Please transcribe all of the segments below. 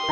Ob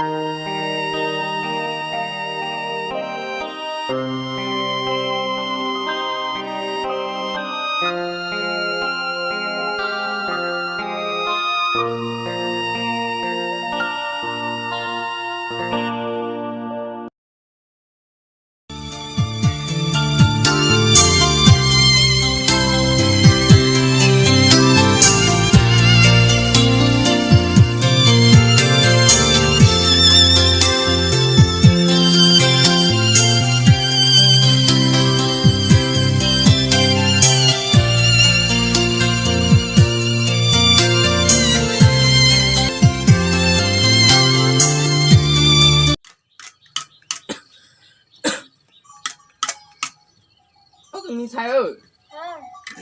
tug me ntxhais,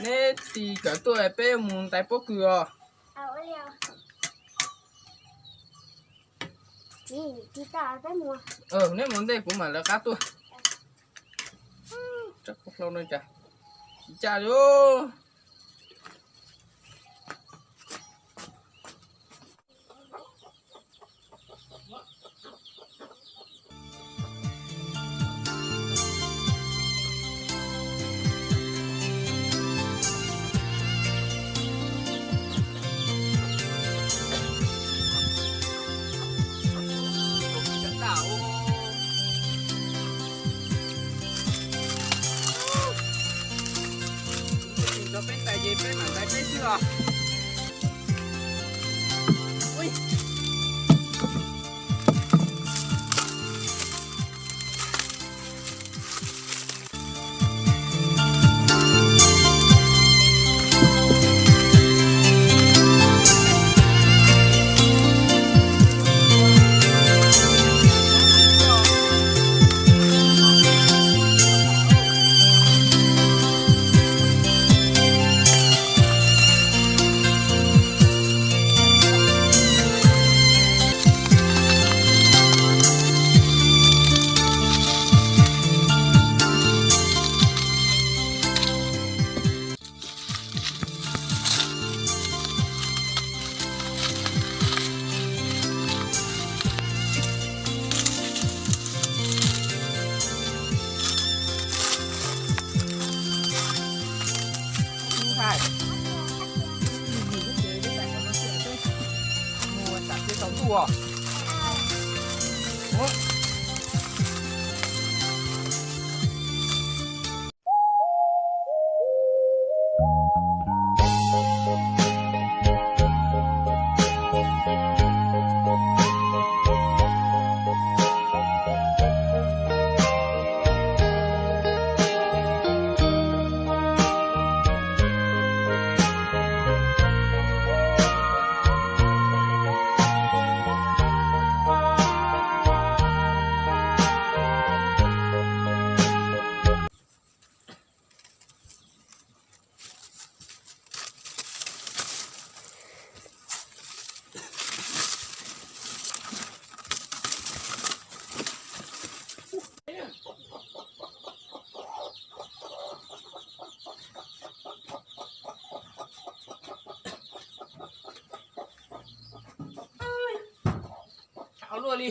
neb tig kawm tuaj peb mus ntais pob kws os. Neb mus ntej kuv mam lawv qab tuaj. Rab hlau no cas tsis caj li. Peb ntais ces peb mam ntais peb xwb os. Thaum luaj li.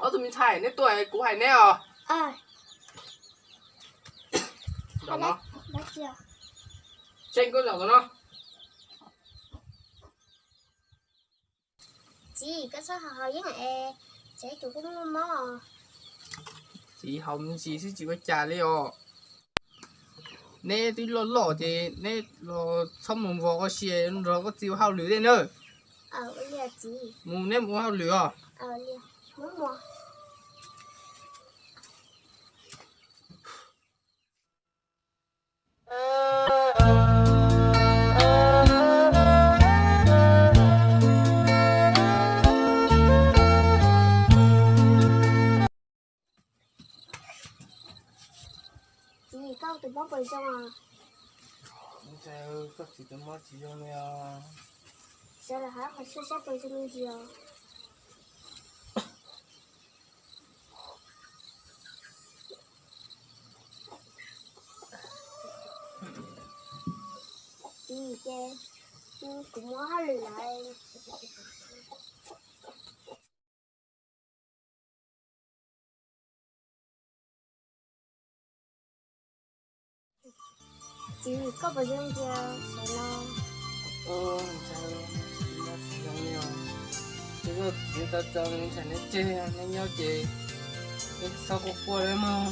Ob tug me ntxhais, neb tuaj kuv hais neb os. Zaum no, Tseeb, koj zaum no. Txiv, koj txhob haus haus yeeb es tsam ib tug koj muaj mob. Txiv, haus me ntsis xwb tsis ua cas li os. Neb twb loj loj ces neb los txhob mus vov ua si nrog koj txiv ua hauj lwm tej na. Mus neb mus ua hauj lwm os. Txiv, koj tus mob puas zoo os? Koj txiv tus mob tsis zoo li os. Sawv los hab qhov tsheb saib puas zoo li os. Txiv, ces kuv muab hauj lwm lawm. Txiv, koj puas zoo tiag sawv no? Ntshai, tsis zoo li os. Ces koj txiv tau tso ntshai neb tseg, neb nyob ces neb txhob quaj quaj li mog.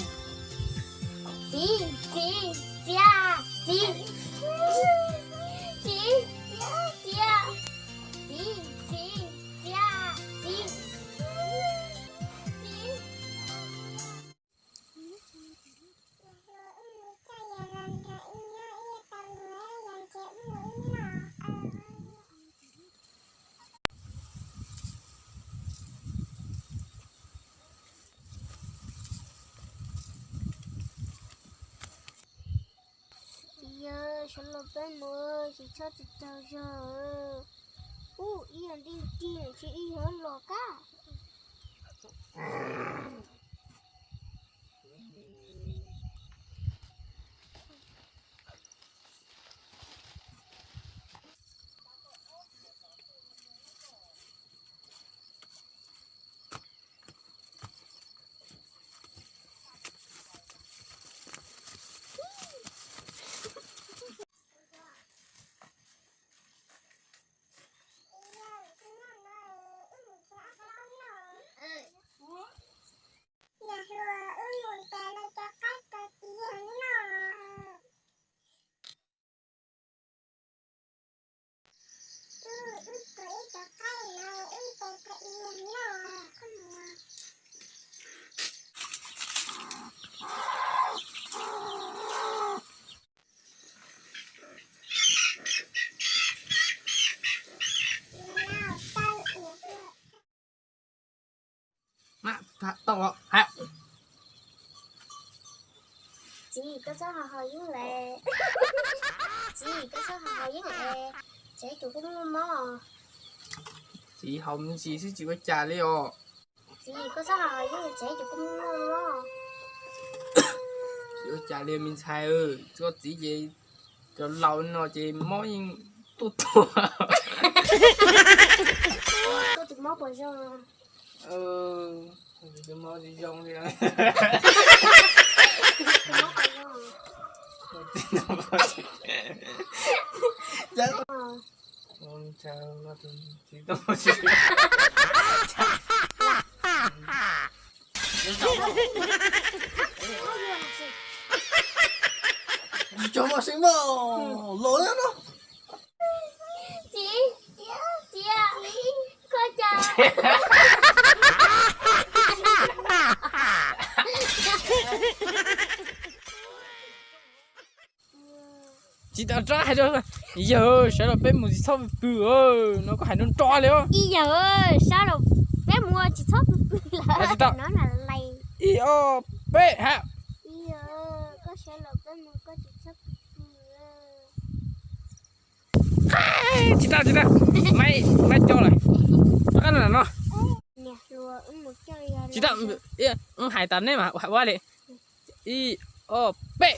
Txiv, txiv, txiv, txiv, txiv, txiv, txiv, txiv, txiv, txiv, txiv. Txiv yawg, sawv los peb mus, tsis txhob tsis taug zog. Ub, ib yam li tig tsis ib yam los kab. Txiv, koj txhob ho ho yeeb lawm. Txiv, koj txhob ho ho yeeb lawm, tsam ib tug koj muaj mob. Txiv, haus me ntsis xwb tsis ua cas li os. Txiv, koj txhob ho ho yeeb, tsam ib tug koj muaj mob. Tsis ua cas li me ntxhais, koj txiv ces cov laus no ces mob yeej tuaj tuaj. Koj tus mob puas zoo? Tus mob tsis zoo li. Tsis tso moj seev mog, los na no. Txiv, txiv, koj cas. Tsis tau rov hais rau yawg, sawv los peb mus tsis txhob pw pw no koj hais nrov nrov li os. Ib yawg, sawv los peb mus tsis txhob pw pw lawm. Tsis tau. Ib ob peb ha. Ib yawg, koj sawv los peb mus koj tsis txhob pw pw. Tsis tau, tsis tau. Maiv, maiv coj lawm. Rov qab no. Tsis tau, wb hais tas neb mas ua li. Ib ob peb.